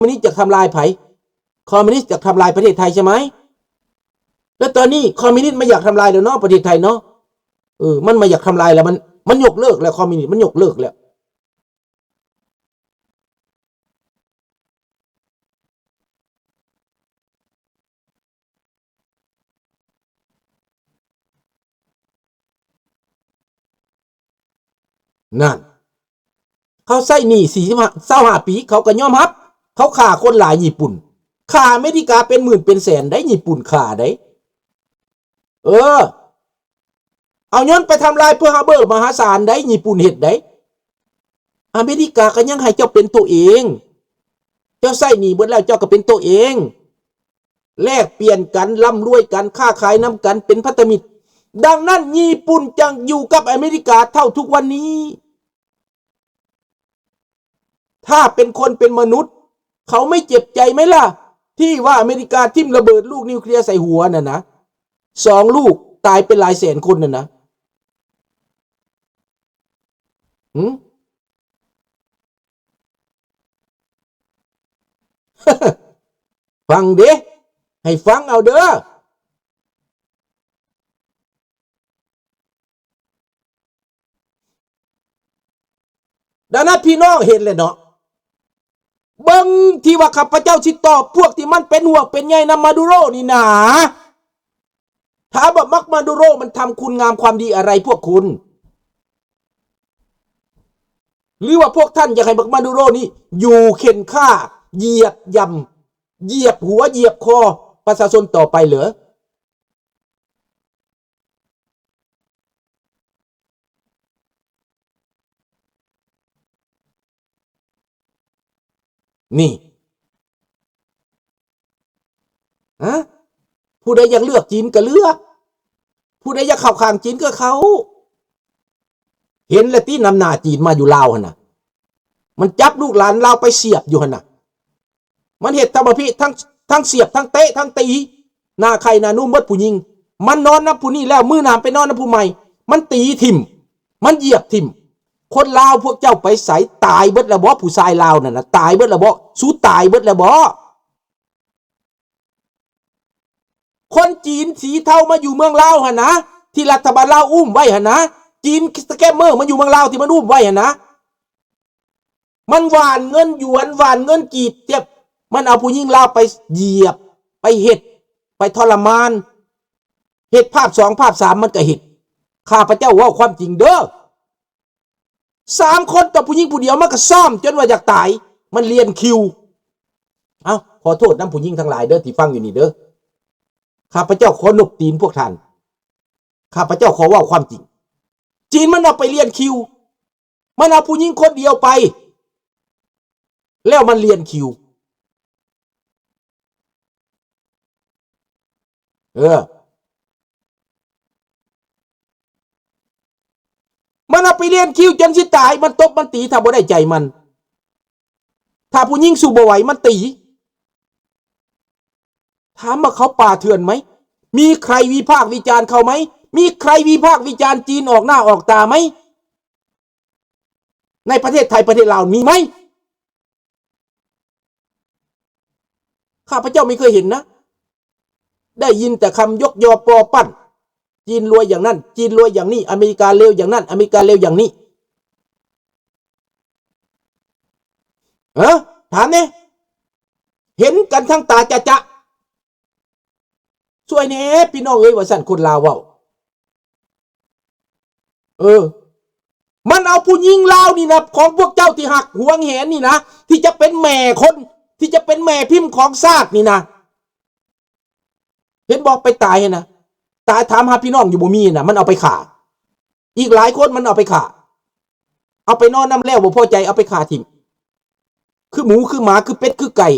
ມິວນິສຢາກທຳລາຍໃຜ? ຄອມມິວນິສຢາກທຳລາຍປະເທດໄທໃຊ່ໄໝ? ແລ້ວຕອນນີ້ຄອມມິວນິສມາຢາກທຳລາຍແລ້ວເນາະ ປະເທດໄທເນາະ. ເອີ ມັນມາຢາກທຳລາຍແລ້ວ ມັນ ມັນຍົກເລີກແລ້ວ ຄອມມິວນິສມັນຍົກເລີກແລ້ວ. ນັ້ນ ເຂົາໃຊ້ໜີ້ສີ່ສິບຫ້າ ຊາວຫ້າປີ ເຂົາກໍຍອມຮັບ ເຂົາຂ້າຄົນຫຼາຍຍີ່ປຸ່ນ ຂ້າອາເມລິກາເປັນໝື່ນເປັນແສນໄດ໋ ຍີ່ປຸ່ນຂ້າໄດ໋. ເອີ ເອົາເງິນໄປທຳລາຍເພີເຮີເບີມະຫາສານໄດ໋ ຍີ່ປຸ່ນເຮັດໄດ໋. ອາເມລິກາກໍຍັງໃຫ້ເຈົ້າເປັນໂຕເອງ ເຈົ້າໃຊ້ໜີ້ເບິດແລ້ວ ເຈົ້າກໍເປັນໂຕເອງ ແລກປ່ຽນກັນ ລ່ຳລວຍກັນ ຄ້າຂາຍນຳກັນ ເປັນພັນທະມິດ. ດັ່ງນັ້ນ ຍີ່ປຸ່ນຈຶ່ງຢູ່ກັບອາເມລິກາເທົ່າທຸກວັນນີ້. ຖ້າເປັນຄົນເປັນມະນຸດ ເຂົາໄມ່ເຈັບໃຈໄໝລະ ທີ່ວ່າອາເມລິກາຖິ້ມລະເບີດລູກນິວເຄລຍໃສ່ຫົວນັ້ນນະ ສອງລູກ ຕາຍເປັນຫຼາຍແສນຄົນນັ້ນນະ? ຫື? ຟັງເດ້ ໃຫ້ຟັງເອົາເດີ້. ດັ່ງນັ້ນ ພີ່ນ້ອງເຫັນແລ້ວເນາະ ເບິ່ງທີ່ວ່າຂ້າພະເຈົ້າຊິຕອບພວກທີ່ມັນເປັນຫ່ວງເປັນໃຍນຳມາດູໂຣນີ້ນາ. ຖາມວ່າບັກມາດູໂຣມັນທຳຄຸນງາມຄວາມດີອະໄລພວກຄຸນ? ຫຼືວ່າພວກທ່ານຢາກໃຫ້ບັກມາດູໂຣນີ້ຢູ່ເຂັນຂ້າ ຢຽບຢ່ຳ ຢຽບຫົວຢຽບຄໍປະຊາຊົນຕໍ່ໄປເຫຼື? ນີ້ ຮະ ຜູ້ໃດຢາກເລືອກຈີນກໍເລືອກ ຜູ້ໃດຢາກເຂົ້າຂ້າງຈີນກໍເຂົ້າ. ເຫັນແລ້ວຕິ ນຳໜ້າຈີນມາຢູ່ລາວຫັ້ນນະ ມັນຈັບລູກຫຼານລາວໄປສຽບຢູ່ຫັ້ນນະ. ມັນເຮັດທຳມະພິທັງ ທັງສຽບ ທັງເຕະ ທັງຕີ ໜ້າໄຂ່ໜ້ານຸ່ມເບິດຜູ້ຍິງ. ມັນນອນນຳຜູ້ນີ້ແລ້ວ ມື້ໜ້າໄປນອນນຳຜູ້ໃໝ່ ມັນຕີຖິ້ມ ມັນຢຽບຖິ້ມ. ຄົນລາວພວກເຈົ້າໄປໃສ? ຕາຍເບິດແລ້ວບໍ? ຜູ້ຊາຍລາວນັ້ນນະ ຕາຍເບິດແລ້ວບໍ? ສູຕາຍເບິດແລ້ວບໍ? ຄົນຈີນສີເທົາມາຢູ່ເມືອງລາວຫັ້ນນະ ທີ່ລັດຖະບານລາວອຸ້ມໄວ້ຫັ້ນນະ ຈີນສະແກມເມີມາຢູ່ເມືອງລາວທີ່ມັນອຸ້ມໄວ້ຫັ້ນນະ ມັນຫວ່ານເງິນຢວນ ຫວ່ານເງິນກີບເຈັບ ມັນເອົາຜູ້ຍິງລາວໄປຢຽບ ໄປເຮັດ ໄປທໍລະມານ ເຮັດພາກສອງພາກສາມມັນກໍເຮັດ. ຂ້າພະເຈົ້າເວົ້າຄວາມຈິງເດີ້ ສາມຄົນຕໍ່ຜູ້ຍິງຜູ້ດຽວ ມັນກໍຊ້ອມຈົນວ່າຢາກຕາຍ ມັນລຽນຄິວ. ເອົ້າ ຂໍໂທດນຳຜູ້ຍິງທັງຫຼາຍເດີ້ ທີ່ຟັງຢູ່ນີ້ເດີ້ ຂ້າພະເຈົ້າຂໍນົບຕີນພວກທ່ານ ຂ້າພະເຈົ້າຂໍເວົ້າຄວາມຈິງ. ຈີນມັນເອົາໄປລຽນຄິວ ມັນເອົາຜູ້ຍິງຄົນດຽວໄປ ແລ້ວມັນລຽນຄິວ. ເອີ ມັນເອົາໄປລຽນຄິວຈົນຊິຕາຍ ມັນຕົບມັນຕີ ຖ້າບໍ່ໄດ້ໃຈມັນ. ຖ້າຜູ້ຍິງສູ້ບໍ່ໄຫວ ມັນຕີ. ຖາມວ່າເຂົາປ່າເຖື່ອນໄໝ? ມີໃຄວິພາກວິຈານເຂົາໄໝ? ມີໃຄວິພາກວິຈານຈີນອອກໜ້າອອກຕາໄໝ? ໃນປະເທດໄທ ປະເທດລາວ ມີໄໝ? ຂ້າພະເຈົ້າໄມ່ເຄີຍເຫັນນະ ໄດ້ຍິນແຕ່ຄຳຍົກຍໍປໍປັ້ນ ຈີນລວຍຢ່າງນັ້ນ ຈີນລວຍຢ່າງນີ້ ອາເມລິກາເລວຢ່າງນັ້ນ ອາເມລິກາເລວຢ່າງນີ້. ເອີ ຖາມແດ່ ເຫັນກັນທັງຕາຈະໆ ຊ່ວຍແດ່ພີ່ນ້ອງເອີຍ ວ່າຊັ້ນ ຄົນລາວເວົ້າ. ເອີ ມັນເອົາຜູ້ຍິງລາວນີ້ນະ ຂອງພວກເຈົ້າທີ່ຮັກຫວງແຫນນີ້ນະ ທີ່ຈະເປັນແມ່ຄົນ ທີ່ຈະເປັນແມ່ພິມຂອງຊາດນີ້ນະ ເຫັນບໍ່? ໄປຕາຍຫັ້ນນະ ຕາຍ ຖາມຫາພີ່ນ້ອງຢູ່ບໍ່ມີນະ ມັນເອົາໄປຂ້າ. ອີກຫຼາຍຄົນມັນເອົາໄປຂ້າ ເອົາໄປນອນນຳແລ້ວບໍ່ພໍໃຈ ເອົາໄປຂ້າຖິ້ມ ຄືໝູ ຄືໝາ ຄືເປັດ ຄືໄກ່.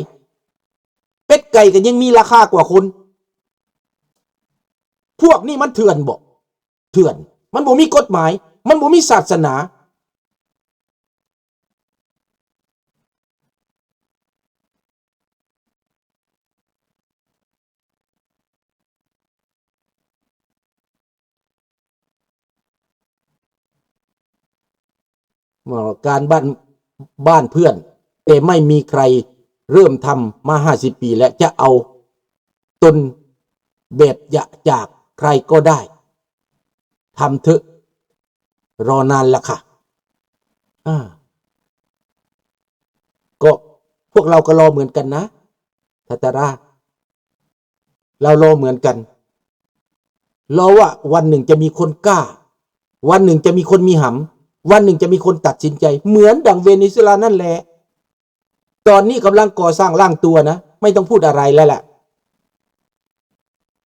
ເປັດໄກ່ກໍຍັງມີລາຄາກວ່າຄົນ. ພວກນີ້ມັນເຖື່ອນບໍ? ເຖື່ອນ. ມັນບໍ່ມີກົດໝາຍ ມັນບໍ່ມີສາສະໜາ. ເວົ້າການບ້ານ ບ້ານເພື່ອນ ແຕ່ໄມ່ມີໃຄ ເລີ່ມທຳມາຫ້າສິບປີແລ້ວ ຈະເອົາຕົນແບບຢະຈາກໃຄກໍໄດ້ ທຳເຖາະ ລໍນານລະຄ່ະ. ອາ ກໍພວກລາວກໍລໍເໝືອນກັນນະ ທັດຕະລາ ລາວລໍເໝືອນກັນ ລໍວ່າວັນໜຶ່ງຈະມີຄົນກ້າ ວັນໜຶ່ງຈະມີຄົນມີຫຳ ວັນໜຶ່ງຈະມີຄົນຕັດສິນໃຈ ເໝືອນດັ່ງເວເນຊູເອລານັ້ນແຫຼະ. ຕອນນີ້ກຳລັງກໍ່ສ້າງລ້າງຕົວນະ ໄມ່ຕ້ອງພູດອະໄລແລ້ວແຫຼະ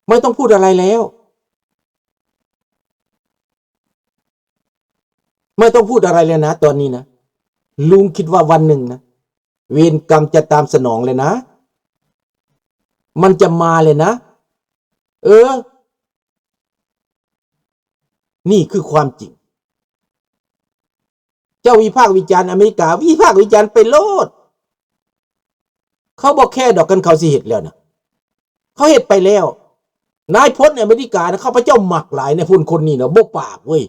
ໄມ່ຕ້ອງພູດອະໄລແລ້ວ ໄມ່ຕ້ອງພູດອະໄລແລ້ວນະ ຕອນນີ້ນະ. ລຸງຄິດວ່າວັນໜຶ່ງນະ ເວນກຳຈະຕາມສະໜອງແລ້ວນະ ມັນຈະມາແລ້ວນະ. ເອີ ນີ້ຄືຄວາມຈິງ. ເຈົ້າວິພາກວິຈານອາເມລິກາ ວິພາກວິຈານໄປໂລດ ເຂົາບໍ່ແຄດອກ ຄັນເຂົາຊິເຮັດແລ້ວນະ ເຂົາເຮັດໄປແລ້ວ. ນາຍພົນອາເມລິການະ ຂ້າພະເຈົ້າມັກຫຼາຍ ນາຍພົນຄົນນີ້ນະ ບໍ່ປາກເວີຍ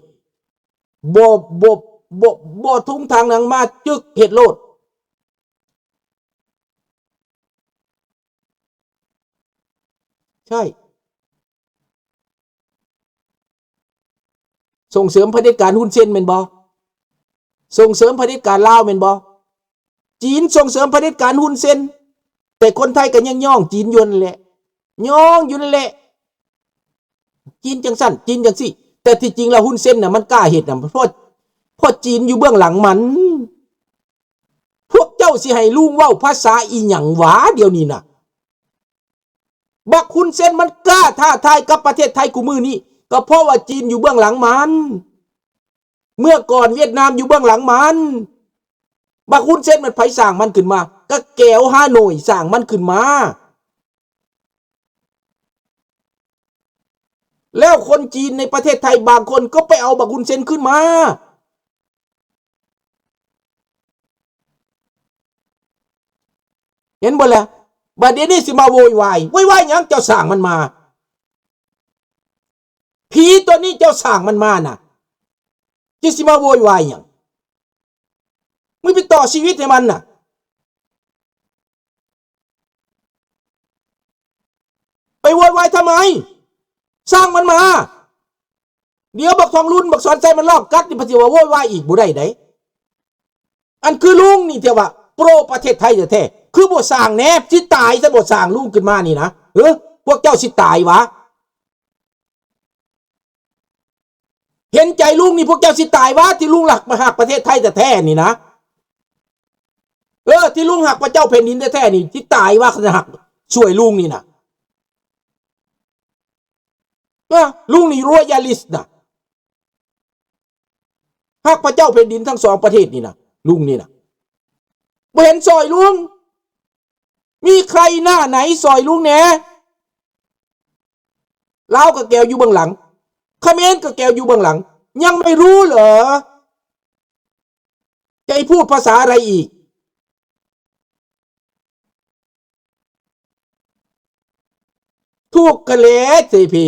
ບໍ່ ບໍ່ ບໍ່ ບໍ່ທຸງທາງໜັງ ມາຈຶກເຮັດໂລດ. ໃຊ່ ສົ່ງເສີມຜະເດັດການຮຸນເຊັນແມ່ນບໍ່? ສົ່ງເສີມຜະເດັດການລາວແມ່ນບໍ່? ຈີນສົ່ງເສີມຜະເດັດການຮຸນເຊັນ ແຕ່ຄົນໄທກໍຍັງຍ້ອງຈີນຢູ່ນັ້ນແຫຼະ ຍ້ອງຢູ່ນັ້ນແຫຼະ ຈີນຈັ່ງຊັ້ນ ຈີນຈັ່ງຊີ້. ແຕ່ທີ່ຈິງແລ້ວຮຸນເຊັນນະ ມັນກ້າເຮັດນະ ເພາະ ເພາະຈີນຢູ່ເບື້ອງຫຼັງມັນ. ພວກເຈົ້າຊິໃຫ້ລຸງເວົ້າພາສາອີ່ຫຍັງຫວາ ດຽວນີ້ນະ? ບັກຮຸນເຊັນມັນກ້າທ້າທາຍກັບປະເທດໄທຄູ່ມື້ນີ້ ກໍເພາະວ່າຈີນຢູ່ເບື້ອງຫຼັງມັນ. ເມື່ອກ່ອນຫວຽດນາມຢູ່ເບື້ອງຫຼັງມັນ. ບັກຮຸນເຊັນມັນໃຜສ້າງມັນຂຶ້ນມາ? ກະແກວຮ່າໂນ້ຍສ້າງມັນຂຶ້ນມາ. ແລ້ວຄົນຈີນໃນປະເທດໄທບາງຄົນກໍໄປເອົາບັກຮຸນເຊັນຂຶ້ນມາ. ເຫັນບໍ່ລະ? ບັດດຽວນີ້ຊິມາໂວຍວາຍ. ໂວຍວາຍຫຍັງ? ເຈົ້າສ້າງມັນມາ. ຜີຕົວນີ້ເຈົ້າສ້າງມັນມານະ. ເຈົ້າຊິມາໂວຍວາຍຫຍັງ? ມຶງໄປຕໍ່ຊີວິດໃຫ້ມັນນະ. ໄປໂວຍວາຍທຳໄມ? ສ້າງມັນມາ. ດຽວບັກທອງລຸນ ບັກສອນໄຊມັນລອບກັດນີ້ ເພິ່ນຊິວ່າໂວຍວາຍອີກບໍ່ໄດ້ໃດ໋. ອັນຄືລຸງນີ້ທີ່ວ່າໂປຣປະເທດໄທແທ້ໆ ຄືບໍ່ສ້າງແດ່? ຊິຕາຍຊະບໍ່ສ້າງລຸງຂຶ້ນມານີ້ນະ. ເອີ ພວກເຈົ້າຊິຕາຍຫວາ? ເຫັນໃຈລຸງນີ້ ພວກເຈົ້າຊິຕາຍຫວາ? ທີ່ລຸງຮັກ ຮັກປະເທດໄທແທ້ໆນີ້ນະ. ເອີ ທີ່ລຸງຮັກພະເຈົ້າແຜ່ນດິນແທ້ໆນີ້ ຊິຕາຍຫວາ? ຄັນຮັກຊ່ວຍລຸງນີ້ນະ. ເອີ ລຸງນີ້ royalist ນະ. ຮັກພະເຈົ້າແຜ່ນດິນທັງສອງປະເທດນີ້ນະ ລຸງນີ້ນະ. ບໍ່ເຫັນຊ່ອຍລຸງ. ມີໃຄໜ້າໃນຊ່ອຍລຸງແດ່? ລາວກໍແກວຢູ່ເບື້ອງຫຼັງ, ຂະເໝນກໍແກວຢູ່ເບື້ອງຫຼັງ. ຍັງໄມ່ຮູ້ເຫຼື? ຈະໃຫ້ພູດພາສາໃດອີກ? ຖືກກັນແຫຼະເສພີ,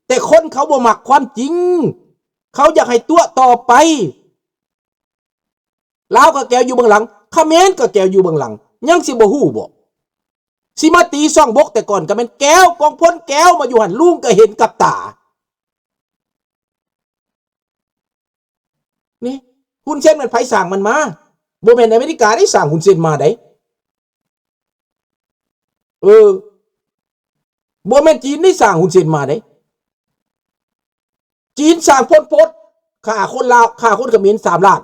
ແຕ່ຄົນເຂົາບໍ່ມັກຄວາມຈິງ, ເຂົາຢາກໃຫ້ຕົວະຕໍ່ໄປ. ລາວກໍແກວຢູ່ເບື້ອງຫຼັງ, ຂະເໝນກໍແກວຢູ່ເບື້ອງຫຼັງ, ຍັງຊິບໍ່ຮູ້ບໍ? ຊິມາຕີຊ່ອງບົກ, ແຕ່ກ່ອນກໍແມ່ນແກວ, ກອງພົນແກວມາຢູ່ຫັ້ນ, ລຸງກໍເຫັນກັບຕາ. ນີ້ ຮຸນເຊັນແມ່ນໃຜສ້າງມັນມາ? ບໍ່ແມ່ນອາເມລິກາໄດ້ສ້າງຮຸນເຊັນມາໄດ. ເອີ ບໍ່ແມ່ນຈີນໄດ້ສ້າງຮຸນເຊັນມາໄດ. ຈີນສ້າງພົນພົດ ຂ້າຄົນລາວ ຂ້າຄົນຂະເໝນສາມລ້ານ.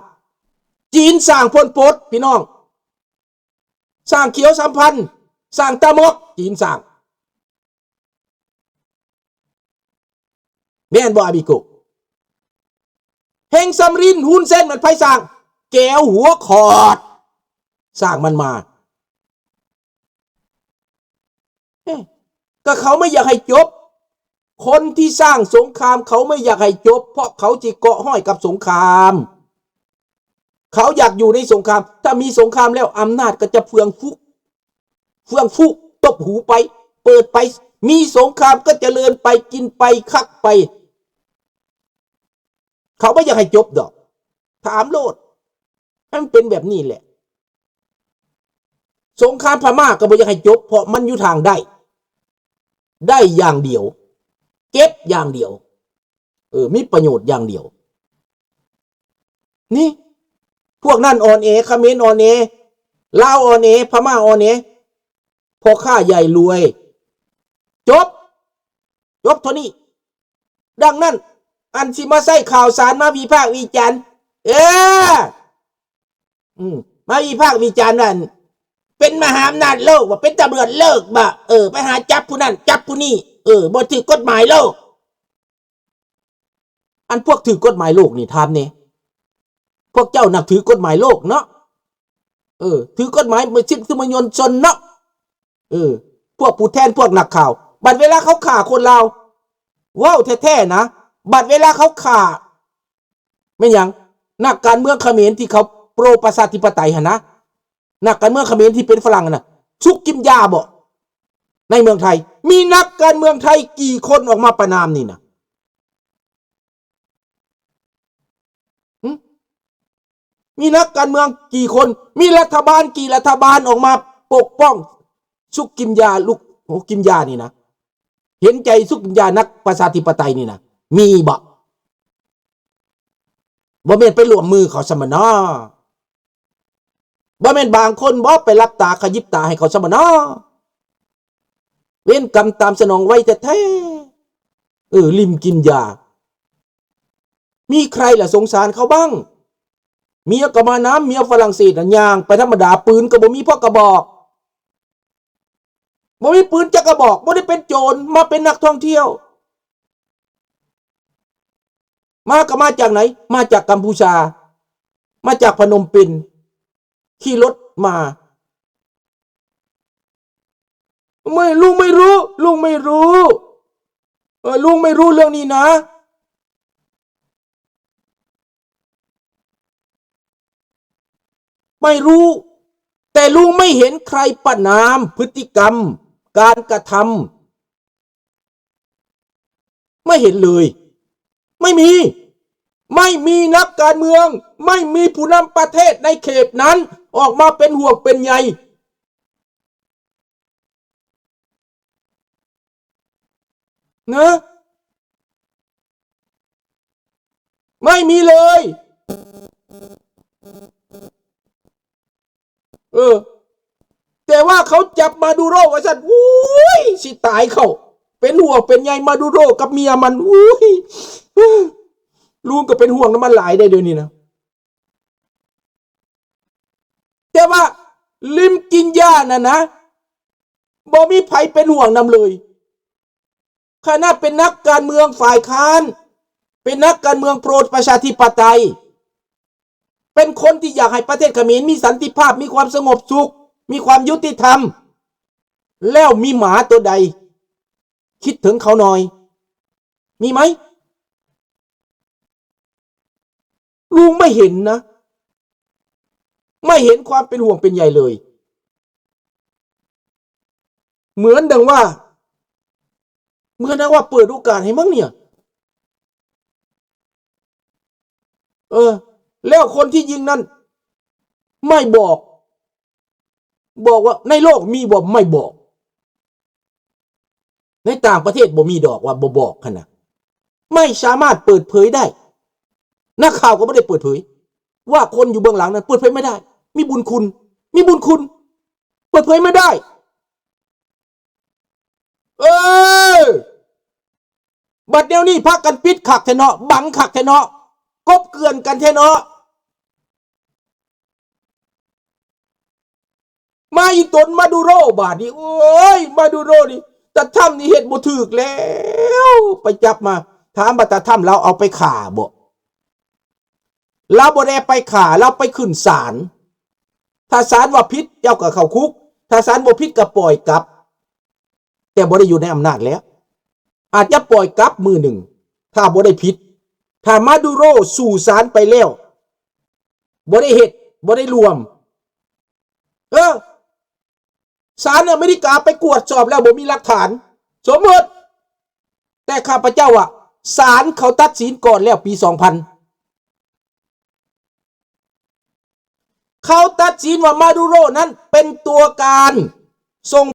ຈີນສ້າງພົນພົດ ພີ່ນ້ອງ. ສ້າງຂຽວສາມພັນ, ສ້າງຕາໝອກ, ຈີນສ້າງ. ແມ່ນບໍ່ ອາບິໂກ? ເຮງຊຳຣິນ, ຮຸນເຊັນ ມັນໃຜສ້າງ? ແກວຫົວຂອດ ສ້າງມັນມາ. ເອີ ກໍເຂົາໄມ່ຢາກໃຫ້ຈົບ. ຄົນທີ່ສ້າງສົງຄາມ ເຂົາໄມ່ຢາກໃຫ້ຈົບ ເພາະເຂົາຊິເກາະຮ້ອຍກັບສົງຄາມ. ເຂົາຢາກຢູ່ໃນສົງຄາມ. ຖ້າມີສົງຄາມແລ້ວ ອຳນາດກໍຈະເຟືອງຟຸກ ເຟືອງຟຸ ຕົບຫູໄປ ເປີດໄປ. ມີສົງຄາມກໍຈະເລີນໄປ ກິນໄປ ຄັກໄປ. ເຂົາບໍ່ຢາກໃຫ້ຈົບດອກ. ຖາມໂລດ. ໃຫ້ມັນເປັນແບບນີ້ແຫຼະ. ສົງຄາມພະມ້າກໍບໍ່ຢາກໃຫ້ຈົບ ເພາະມັນຢູ່ທາງໄດ້ ໄດ້ຢ່າງດຽວ ເກັບຢ່າງດຽວ ເອີ ມີປະໂຫຍດຢ່າງດຽວ. ນີ້ ພວກນັ້ນອ່ອນແອ ຂະເໝນອ່ອນແອ ລາວອ່ອນແອ ພະມ້າອ່ອນແອ ພໍ່ຄ້າໃຫຍ່ລວຍ ຈົບ ຈົບເທົ່ານີ້. ດັ່ງນັ້ນ ອັນຊິມາໃຊ້ຂ່າວສານມາວິພາກວິຈານ ເອີ ອືມ ມາວິພາກວິຈານວ່າ ເປັນມະຫາອຳນາດໂລກບໍ່ ເປັນຕຳຫຼວດໂລກບໍ່ ເອີ ໄປຫາຈັບຜູ້ນັ້ນ ຈັບຜູ້ນີ້ ເອີ ບໍ່ຖືກກົດໝາຍໂລກ. ອັນພວກຖືກກົດໝາຍໂລກນີ້ ຖາມແດ່ ພວກເຈົ້ານັບຖືກົດໝາຍໂລກເນາະ ເອີ ຖືກົດໝາຍສິດທິມະນຸດຊົນເນາະ ເອີ ພວກຜູ້ແທນພວກນັກຂ່າວ ບັດເວລາເຂົາຂ້າຄົນລາວ ເວົ້າແທ້ໆນະ ບັດເວລາເຂົາຂ້າ ແມ່ນຫຍັງ ນັກການເມືອງຂະເໝນທີ່ເຂົາໂປຣປະຊາທິປະໄຕຫັ້ນນະ ນັກການເມືອງຂະເໝນທີ່ເປັນຝຣັ່ງຫັ້ນນະ ສຸກກິນຢາບໍ່? ໃນເມືອງໄທ ມີນັກການເມືອງໄທກີ່ຄົນອອກມາປະນາມນີ້ນະ? ຫຶ? ມີນັກການເມືອງກີ່ຄົນ? ມີລັດຖະບານກີ່ລັດຖະບານອອກມາປົກປ້ອງສຸກກິນຢາ ລຸກ ໂອ້ ກິນຢານີ້ນະ? ເຫັນໃຈສຸກກິນຢາ ນັກປະຊາທິປະໄຕນີ້ນະ ມີບໍ່? ບໍ່ແມ່ນໄປຮ່ວມມືເຂົາຊັ້ນບໍນໍ? ບໍ່ແມ່ນບາງຄົນບໍ ໄປຫຼັບຕາຂະຍິບຕາໃຫ້ເຂົາຊະບໍນໍ? ເວນກຳຕາມສະໜອງໄວແທ້ໆ. ເອີ ລິມກິນຢາ. ມີໃຄລະສົງສານເຂົາບ້າງ? ເມຍກໍມານຳ, ເມຍຝຣັ່ງເສດນະ ຍ່າງໄປທຳມະດາ, ປືນກໍບໍ່ມີພວກກະບອກ. ບໍ່ມີປືນຈັກກະບອກ, ບໍ່ໄດ້ເປັນໂຈນ, ມາເປັນນັກທ່ອງທ່ຽວ. ມາກໍມາຈາກໃນ? ມາຈາກກຳພູຊາ, ມາຈາກພະນົມເປັນ, ຂີ່ລົດມາ. ไม่ ลุงไม่รู้ ลุงไม่รู้ เออ ลุงไม่รู้เรื่องนี้นะ ไม่รู้ แต่ลุงไม่เห็นใครประณามพฤติกรรม การกระทำ ไม่เห็นเลย ไม่มี ไม่มีนักการเมือง ไม่มีผู้นำประเทศในเขตนั้นออกมาเป็นห่วงเป็นใย นะ ไม่มีเลย เออ แต่ว่าเขาจับมาดูโรว่าซั่น โอ๊ย สิตายเขา เป็นห่วงเป็นใยมาดูโรกับเมียมัน โอ๊ย ลุงก็เป็นห่วงนำมันหลายเด้เดี๋ยวนี้นะ แต่ว่าลิมกินหญ้าน่ะนะ บ่มีไผเป็นห่วงนำเลย ขนาดเป็นนักการเมืองฝ่ายค้าน เป็นนักการเมืองโปรดประชาธิปไตย เป็นคนที่อยากให้ประเทศเขมรมีสันติภาพ มีความสงบสุข มีความยุติธรรม แล้วมีหมาตัวใดคิดถึงเขาหน่อย มีไหม? ลุงไม่เห็นนะ ไม่เห็นความเป็นห่วงเป็นใยเลย เหมือนดังว่า เหมือนดังว่าเปิดโอกาสให้มั้งเนี่ย เออ แล้วคนที่ยิงนั้น ไม่บอก บอกว่าในโลกมีบ่ ไม่บอก ในต่างประเทศบ่มีดอกว่าบ่บอกหั่นน่ะ ไม่สามารถเปิดเผยได้ นักข่าวก็ไม่ได้เปิดเผย ว่าคนอยู่เบื้องหลังนั้น เปิดเผยไม่ได้ มีบุญคุณ มีบุญคุณ เปิดเผยไม่ได้ เออ บัดแนวนี้พากันปิดคักแท้เนาะ บังคักแท้เนาะ กบเกลื่อนกันแท้เนาะ มาอีตนมาดูโรบาดนี้ โอ๊ย มาดูโรนี่ ตาทรัมป์นี่เฮ็ดบ่ถูกแล้ว ไปจับมา ถามว่าตาทรัมป์ลาวเอาไปฆ่าบ่ ลาวบ่ได้ไปฆ่า ลาวไปขึ้นศาล ถ้าศาลว่าผิด เจ้าก็เข้าคุก ถ้าศาลบ่ผิดก็ปล่อยกลับ แต่บ่ได้อยู่ในอำนาจแล้ว อาจจะปล่อยกลับมื้อหนึ่ง ถ้าบ่ได้ผิด ถ้ามาดูโรสู่ศาลไปแล้ว บ่ได้เฮ็ด บ่ได้ร่วม เออ ศาลอเมริกาไปกวดสอบแล้วบ่มีหลักฐาน สมมุติ แต่ข้าพเจ้าอะ ศาลเขาตัดสินก่อนแล้วปีสองพัน ເຂົາຕັດສິນວ່າມາດູໂຣນັ້ນເປັນຕົວການສົ່ງ